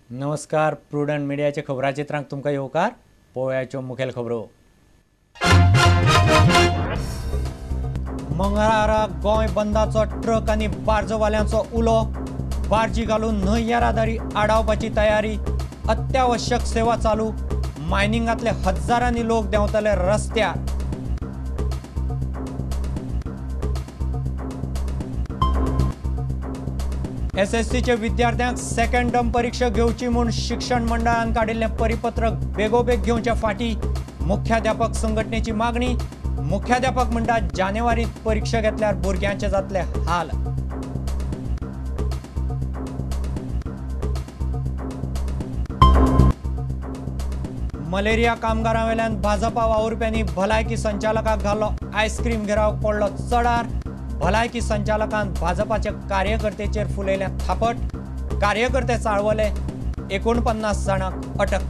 नमस्कार, प्रुडंट मिडियाचे खबराचित्रांक तुमकां येवकार. पळोवयाच्यो मुखेल खबरो. मंगळारा गोंय बंदाचो ट्रक आनी बार्जवाल्यांचो उलो. बार्जी घालून न्हंय येरादारी आडावपाची तयारी. अत्यावश्यक सेवा चालू. मायनिंगांतले हजारांनी लोक देंवतले रस्त्यार. एसएससीचे विद्यार्थ्यांक सेकंड टर्म परीक्षा घेवची म्हूण शिक्षण मंडळान काडिल्लें परिपत्रक बेगोबेग घेवच्या फाटी मुख्याध्यापक संघटनेची मागणी. मुख्याध्यापक म्हणटात जानेवारीत परीक्षा घेतल्यार भुरग्यांचे जातले हाल. मलेरिया कामगारां वेल्यान भाजपा वावुरप्यांनी भलायकी संचालकाक घाल्लो आयस्क्रीम घेराव पडलो चडार. भलायकी संचालकान भाजपाच्या कार्यकर्त्याचेर फुलयलें थापट. कार्यकर्ते चाळवले. 49 जाणांक अटक.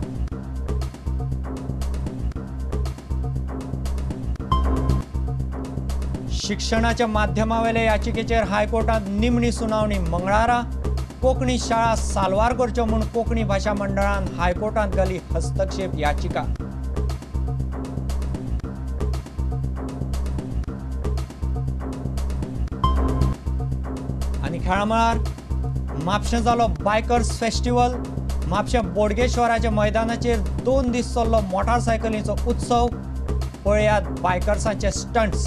शिक्षणाच्या माध्यमावेले याचिकेचेर हायकोर्टात निमणी सुनावणी मंगळारा. कोंकणी शाळा साल्वार करच्यो म्हूण कोंकणी भाशा मंडळान हायकोर्टात घाली हस्तक्षेप याचिका. खेळामळार म्हापशें जालो बायकर्स फेस्टिवल. म्हापशें बोडगेश्वराच्या मैदानाचेर 2 दीस चल्लो मोटारसायकलींचो उत्सव. पळयात बायकर्सांचे स्टंट्स.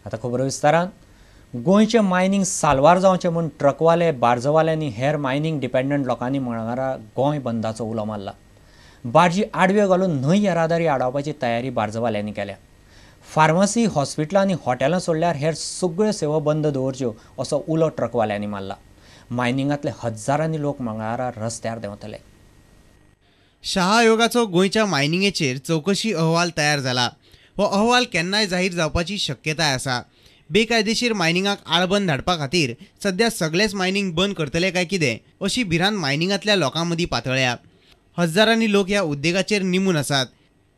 आतां खबरो विस्तारान. गोंयचें मायनींग साल्वार जावचें म्हूण ट्रकवाले, बार्जवाले आनी हेर मायनींग डिपेंडंट लोकांनी मंगळारा गोंय बंदाचो उलो मारला. बार्जी आडव्यो घालून न्हंय येरादारी आडावपाची तयारी बार्जवाल्यांनी केल्या. फार्मासी, हॉस्पिटलां आनी हॉटेलां सोडल्यार हेर सगळ्यो सेवा बंद दवरच्यो असो उलो ट्रकवाल्यांनी मारला. मायनिंगांतले हजारांनी लोक मंगळारा रस्त्यार देंवतले. शाह आयोगाचो गोंयच्या मायनिंगेचेर चवकशी अहवाल तयार जाला. हो अहवाल केन्नाय जाहीर जावपाची शक्यताय आसा. बेकायदेशीर मायनिंगाक आळबंद धाडपा खातीर सद्या सगळेच मायनिंग बंद करतले काय कितें अशी भिरांत मायनिंगांतल्या लोकां मदीं पातळ्ळ्या. हजारांनी लोक ह्या उद्देगाचेर निंबून आसात.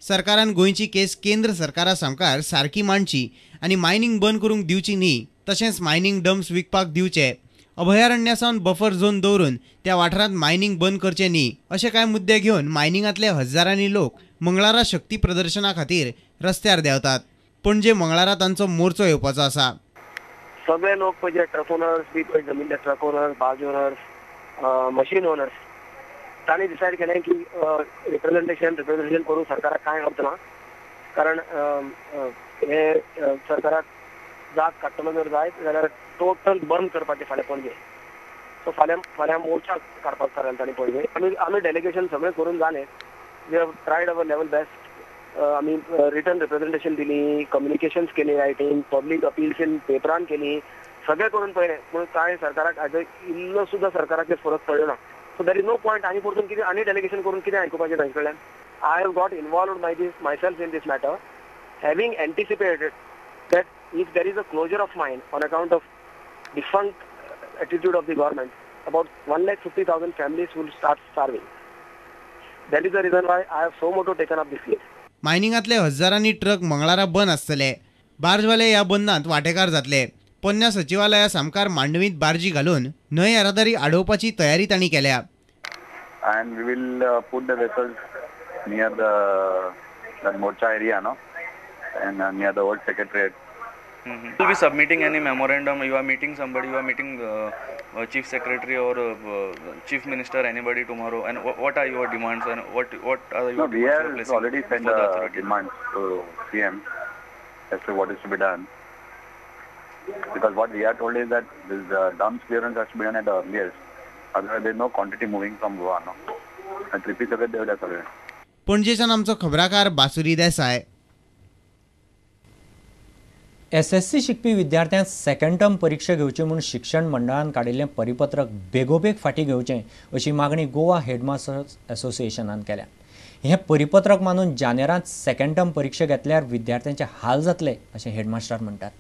सरकारान गोंयची केस केंद्र सरकारा सामकार सारकी मांडची आनी मायनिंग बंद करूंक दिवची न्ही, तशेंच मायनिंग डम्प्स विकपाक दिवचे, अभयारण्या सावन बफर झोन दवरून त्या वाठारांत मायनिंग बंद करचें न्ही अशे कांय मुद्दे घेवन मायनिंगांतले हजारांनी लोक मंगळारा शक्ती प्रदर्शना खातीर रस्त्यार देंवतात. पणजे मंगळारा तांचो मोर्चो येवपाचो आसा. सगळे लोक पळय ट्रक ओनर्स बी पळय जमिल्ले truck owners, barge owners, machine owners, तांणी डिसायड केलें की रिप्रेझेंटेशन करून सरकाराक कांय अर्थ ना, कारण हे सरकाराक जाग काडटलो जर जायत जाल्यार टोटल बंद करपाचें फाल्यां पणजे. सो फाल्यां मोर्चा काडपाक थारायलें तांणी पणजे. आमी डेलिगेशन सगळें करून जालें. We have tried our level best. आमी रिटर्न रिप्रेझेंटेशन दिली, कम्युनिकेशन्स केली, रायटींग, पब्लीक अपील्स इन पेपरान केली, सगळें करून पळयलें, पूण कांय सरकाराक आयज इल्लो सुद्दां सरकाराचेर फरक पडलो ना. So there is no point आनी परतून कितें आनी डेलिगेशन करून कितें आयकुपाचें तांचे कडल्यान. I have got involved myself in this matter, having anticipated that if there is a closure of mine on account of defunct attitude of the government, about 1,50,000 families will start starving. That is the reason why I have so moto taken up this case. मायनिंगांतले हजारांनी truck मंगळारा बंद आसतले. बार्जवाले ह्या बंदांत वांटेकार जातले. पोन्न्या सचिवालया सामकार मांडवींत बार्जी घालून न्हंय येरादारी आडोवपाची तयारी तांणी केल्या. And we will put the vessels near the morcha area, no, and near the old secretariat. You will be submitting any memorandum? You are meeting somebody? You are meeting chief secretary or chief minister, anybody tomorrow? And what are your demands and what are your No, we demands? have already sent demands to CM as to what is to be done. Because what we are told is that this dumps clearance has to be done at the earliest. Otherwise, there is no quantity moving from Goa, no. Trippy सगळे देवल्या सगळे. पणजेच्यान आमचो खबराकार बासुरी Desai. SSC शिकपी विद्यार्थ्यांक second term परीक्षा घेवची म्हूण शिक्षण मंडळान काडिल्लें परिपत्रक बेगोबेग फाटीं घेवचें अशी मागणी गोवा हेडमास्टर्स एसोसिएशनान केल्या. हें परिपत्रक मानून जानेरांत सेकंड टर्म परीक्षा घेतल्यार विद्यार्थ्यांचे हाल जातले अशें हेडमास्टर म्हणटात.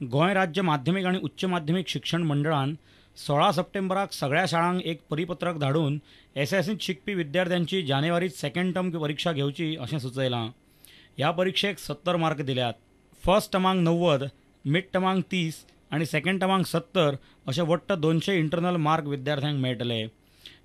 गोंय राज्य माध्यमीक आनी उच्च माध्यमीक शिक्षण मंडळान 16 सप्टेंबराक सगळ्या शाळांक एक परिपत्रक धाडून एसएससींत शिकपी विद्यार्थ्यांची जानेवारीत सेकंड टर्म परीक्षा घेवची अशें सुचयलां. ह्या परिक्षेक 70 मार्क दिल्यात. फर्स्ट टर्मांक 90, मिड टर्मांक 30 आनी सेकंड टर्मांक 70 अशे वट्ट 200 इंटरनल मार्क विद्यार्थ्यांक मेळटले.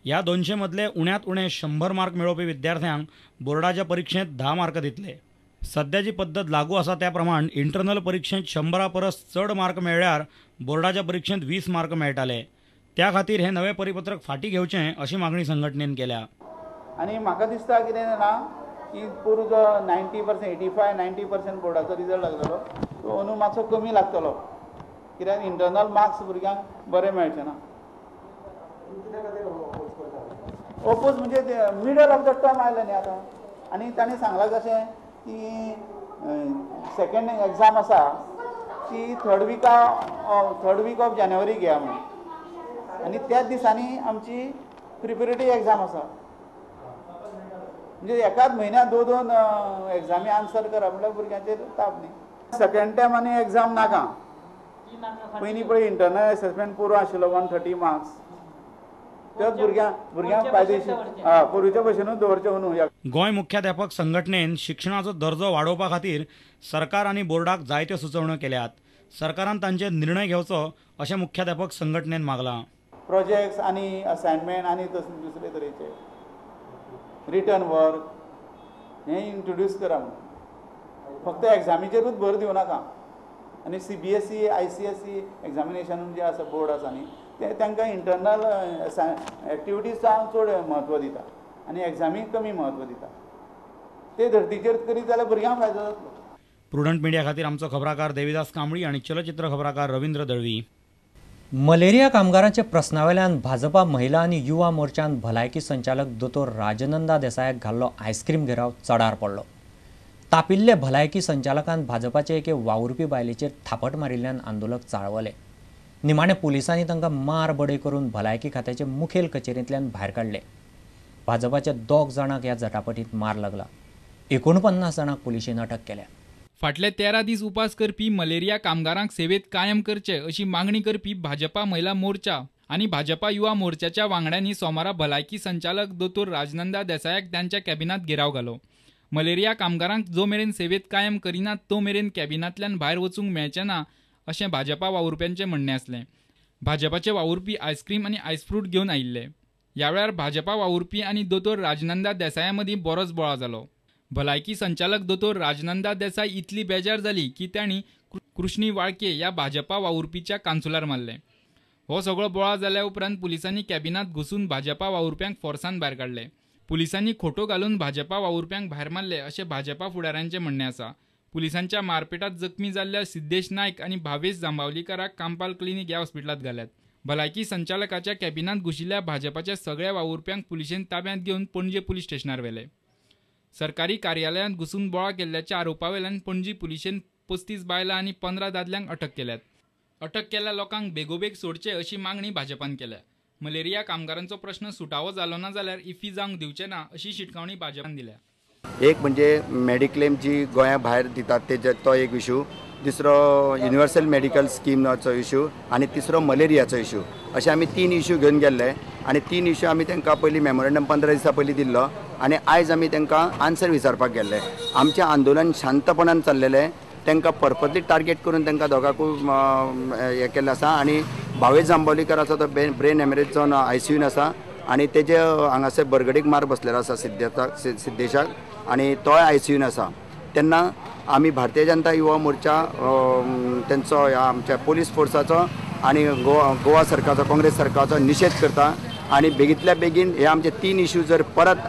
ह्या 200 मदले उण्यांत उणे 100 मार्क मेळोवपी विद्यार्थ्यांक बोर्डाच्या परिक्षेंत 10 मार्क दितले. सद्याची पद्दत लागू आसा त्या प्रमाण इंटरनल परिक्षेंत 100 परस चड मार्क मेळ्ळ्यार बोर्डाच्या परिक्षेंत 20 मार्क मेळटाले. त्या खातीर हें नवें परिपत्रक फाटीं घेवचें अशी मागणी संघटनेन केल्या. आनी म्हाका दिसता कितें जाणा की पोरूं जो 90% 85 90% बोर्डाचो रिजल्ट लागलेलो तो अंदू मातसो कमी लागतलो, कित्याक इंटरनल मार्क्स भुरग्यांक बरे मेळचे ना. ओपोज म्हणजे मिडल ऑफ the term आयलें न्ही आतां, आनी ताणें सांगलां कशें की सेकंड एग्जाम आसा ती थर्ड वीक ऑफ जानेवारी घेया म्हणून, आनी त्याच दिसांनी आमची प्रिपेरेटरी एग्जाम आसा. म्हणजे एकाच म्हयन्यात 2-2 एग्जामी आन्सर करप म्हणल्यार भुरग्यांचेर ताप न्ही. सेकंड टर्म आनी एग्जाम नाका. पयलीं पळय इंटरनल एसेसमेंट पुरो आशिल्लो 130 मार्क्स, तेच भुरग्यांक फायदेशीर पोरूच्या भशेनूच दवरचें न्हू. गोंय मुख्याध्यापक संघटनेन शिक्षणाचो दर्जो वाडोवपा खातीर सरकार आनी बोर्डाक जायत्यो सुचोवण्यो केल्यात. सरकारान तांचेर निर्णय घेवचो अशें मुख्याध्यापक संघटनेन मागलां. प्रोजेक्ट्स आनी असायनमेंट आनी दुसरे तरेचे रिटर्न वर्क हें इंट्रोड्यूस करा म्हणून, फक्त एग्जामीचेरूच भर दिवं नाका. आनी CBSE ICSE examination जे आसा बोर्ड आसा न्ही ते तांकां इंटरनल एक्टिविटीजांक चड म्हत्व दिता आनी एग्जामीक कमी म्हत्व दिता. ते धर्तीचेर करीत जाल्यार भुरग्यांक फायदो जातलो. प्रुडंट मिडिया खातीर आमचो खबराकार देविदास कांबळी आनी चलचित्र खबराकार रवींद्र दळवी. मलेरिया कामगारांच्या प्रस्नावेल्यान भाजपा महिला आनी युवा मोर्चान भलायकी संचालक दोतोर राजनंदा देसायाक घाल्लो आयस्क्रीम घेराव चडार पडलो. तापिल्ले भलायकी संचालकान भाजपाचे एके वावुरपी बायलेचेर थापट मारिल्ल्यान आंदोलक चाळवले. निमाणे पुलिसांनी तांकां मार बडय करून भलायकी खात्याचे मुखेल कचेरेंतल्यान भायर काडले. भाजपाच्या 2 जाणांक ह्या झटापटींत मार लागला. 49 जाणांक पुलिशेन अटक केल्या. फाटले 13 दीस उपास करपी मलेरिया कामगारांक सेवेत कायम करचे अशी मागणी करपी भाजपा महिला मोर्चा आनी भाजपा युवा मोर्चाच्या वांगड्यांनी सोमारा भलायकी संचालक दोतोर राजनंदा देसायाक तांच्या कॅबिनात घेराव घालो. मलेरिया कामगारांक जो मेरेन सेवेत कायम करिना तो मेरेन कॅबिनांतल्यान भायर वचूंक मेळचें ना अशें भाजपा वावुरप्यांचें म्हणणें आसलें. भाजपाचे वावुरपी आयस्क्रीम आनी आयसफ्रूट घेवन आयिल्ले. ह्या वेळार भाजपा वावुरपी आनी दोतोर राजनंदा देसाया मदीं बरोच बोळा जालो. भलायकी संचालक दोतोर राजनंदा देसाय इतली बेजार जाली की तांणी कृष्णी वाळके ह्या भाजपा वावुरपीच्या कानसुलार मारलें. हो सगळो बोळा जाल्या उपरांत पुलिसांनी कॅबिनात घुसून भाजपा वावुरप्यांक फोर्सान भायर काडले. पुलिसांनी खोटो घालून भाजपा वावुरप्यांक भायर मारले अशें भाजपा फुडाऱ्यांचें म्हणणें आसा. पुलिसांच्या मारपेटात जखमी जाल्ल्या सिद्धेश नायक आनी भावेश जांबावलीकराक कांपाल क्लिनीक ह्या हॉस्पिटलांत घाल्यात. भलायकी संचालकाच्या कॅबिनात घुशिल्ल्या भाजपाच्या सगळ्या वावुरप्यांक पुलिशेन ताब्यांत घेवन पणजे पुलीस स्टेशनार व्हेले. सरकारी कार्यालयांत घुसून बोळा केल्ल्याच्या आरोपावेल्यान पणजी पुलिशेन 35 बायलां आनी 15 दादल्यांक अटक केल्यात. अटक केल्ल्या लोकांक बेगोबेग सोडचे अशी मागणी भाजपान केल्या. मलेरिया कामगारांचो प्रश्न सुटावो जालो ना जाल्यार इफ्फी जावंक दिवचे ना अशी शिटकावणी भाजपान दिल्या. एक म्हणजे मेडिक्लेम जी गोंया भायर दितात ते तो एक इशू, दुसरो युनिवर्सल मेडिकल स्किमाचो इशू आनी तिसरो मलेरियाचो इशू. अशे आमी 3 इशू घेवन गेल्ले आनी 3 इशू आमी तांकां पयलीं मेमोरेंडम 15 दिसां पयलीं दिल्लो आनी आयज आमी तांकां आन्सर विचारपाक गेल्ले. आमचें आंदोलन शांतपणान चल्लेलें, तांकां पर्पजली टार्गेट करून तांकां दोगांकूय हें केल्लें आसा. आनी भावेश जांबावलीकर आसा तो ब्रेन हॅमरेज जावन आयसीयून आसा आनी तेजे हांगासर बरगडीक मार बसलेलो आसा सिद्धेशाक आनी तोय आयसीयून आसा. तेन्ना आमी भारतीय जनता युवा मोर्चा तेंचो ह्या आमच्या पोलीस फोर्साचो आनी गोवा सरकारचो काँग्रेस सरकारचो निशेध करता आनी बेगींतल्या बेगीन हे आमचे 3 इशू जर परत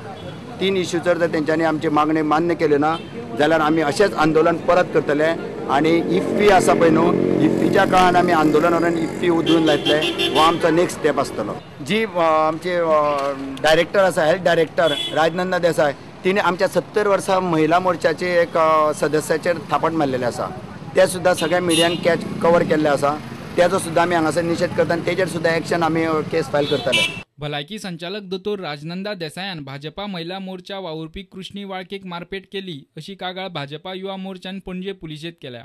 3 इशू जर तेंच्यांनी आमची मागणी मान्य केल्यो ना जाल्यार आमी अशेंच आंदोलन परत करतले. आनी इफ्फी आसा पळय न्हू, इफ्फीच्या काळान आमी आंदोलन व्हरून इफ्फी उदळून लायतले, हो आमचो नेक्स्ट स्टेप आसतलो. जी आमचे डायरेक्टर आसा, हेल्थ डायरेक्टर राजनंदा देसाय, तिणें आमच्या 70 वर्सां महिला मोर्चाचे एक सदस्याचेर थापट मारलेलें आसा, तें सुद्दां सगळ्या मिडियान कॅच कवर केल्लें आसा. तेजो सुद्दां आमी हांगासर निशेध करता आनी तेजेर सुद्दां एक्शन आमी केस फायल करतले. भलायकी संचालक दोतोर राजनंदा देसायान भाजपा महिला मोर्चा वावुरपी कृष्णी वाळकेक मारपेट केली अशी कागाळ भाजपा युवा मोर्चान पणजे पुलिशेंत केल्या.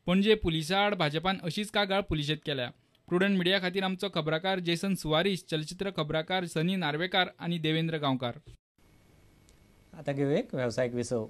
पणजे पुलिसां आड भाजपान अशीच कागाळ पुलिशेंत केल्या. प्रुडंट मिडिया खातीर आमचो खबराकार जेसन सुवारीस, चलचित्र खबराकार सनी नार्वेकार आनी देवेंद्र गांवकार. आतां घेवया एक वेवसायीक विसव.